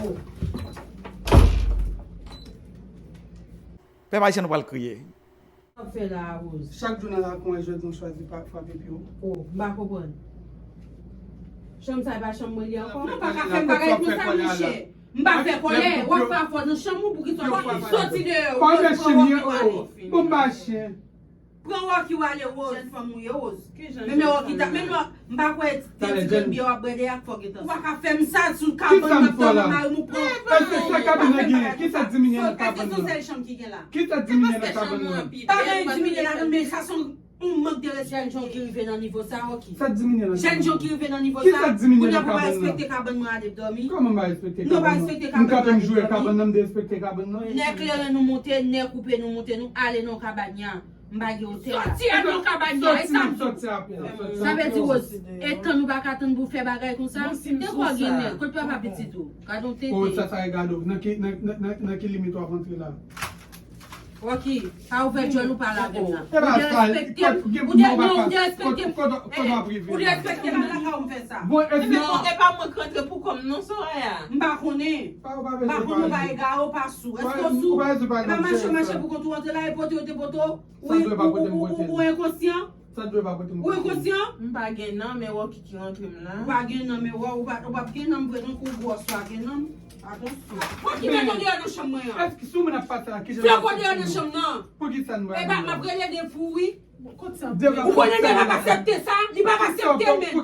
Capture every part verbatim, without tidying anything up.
Oh. Pèp ayisyen, nou pral kriye. Sa w ap fè la a, Rose? Chak jou nan lakou an, jodi nou chwazi pa frape pye w. Oh, m pa konprann. Chanm sa e pa chanm mwen li ankò? Non, pa ka fè m bagay konsa, monchè. M pa fè kòlè. W ap fè afè nan chanm ou, poukisa w pa soti deyò? Ou pran wòk ou ale. Bon, m pa chen. Pran wòk ou ale, Rose. Jèn fanm ou ye, Rose. Menm lè wòk ki ta, menm lè m pa kwè ti grenn byè w ap bwè de a k fè w gentan. Ou pa ka fè m sa sou kabann m ap tann mari m ou pran. Èske sa kabann nan gen? Kisa diminye nan kabann nan? Èske se yon sèl chanm ki gen la? Kisa diminye nan kabann nan? Pa gen diminye ladan, men sa se yon mank de respè. Jèn jan ki rive nan nivo sa, Rocky. Sa diminye nan kabann nan? Jèn jan ki rive nan nivo sa, kisa diminye nan kabann nan? Kounye a pou pa respekte kabann mwen ale dòmi. Kòman m pa respekte kabann nan? Nou pa respekte kabann mwen ale dòmi. Nè kleren nou monte, nè koupe nou monte, nou ale nan kabann ya. M pa gen otè la. Sòti a nan kabann ya, e sa m di w. Sa vle di, Rose, e tann ou pa ka tann pou fè bagay konsa? Depi w gen nè, kote papa pitit ou? Gade yon tete. Oh, sa, sa, gade w. Nan ki, nan, nan, nan, nan ki limit w ap antre la? Rocky, pa ouvè djòl ou pa lave m nan. Ou derespekte m. Ou de-, non, ou derespekte m. Ou derespekte m. Lakay ou m fè sa. Bon, e pa mwen k rantre pou kò m non, Soraya. M pa konnen. M pa konnen, ou pa egare, ou pa sou. Èske w sou? E pa mache, mache pou kont ou antre la, e pote yo te pote w. Ou, ou, ou, ou, ou enkonsyan? Ou enkonsyan? M pa gen nan, men Rocky ki rantre m la. Ou pa gen nan, men wè, ou pa, ou p ap gen nan, m vre non, kou gwòs ou pa gen nan. Atansyon. Rocky, mete w deyò nan chanm mwen an. Èske si w moun ap pase la, kijan w ap pase? Flanke w deyò nan chanm nan. Poukisa nou pa gen nan? E ba, m ap rele de fou, wi. Ou konnen nèg la pa aksepte sa, li p ap aksepte menm.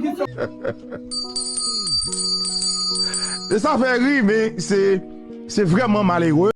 E sa fè ri, men se, se vrèman malere.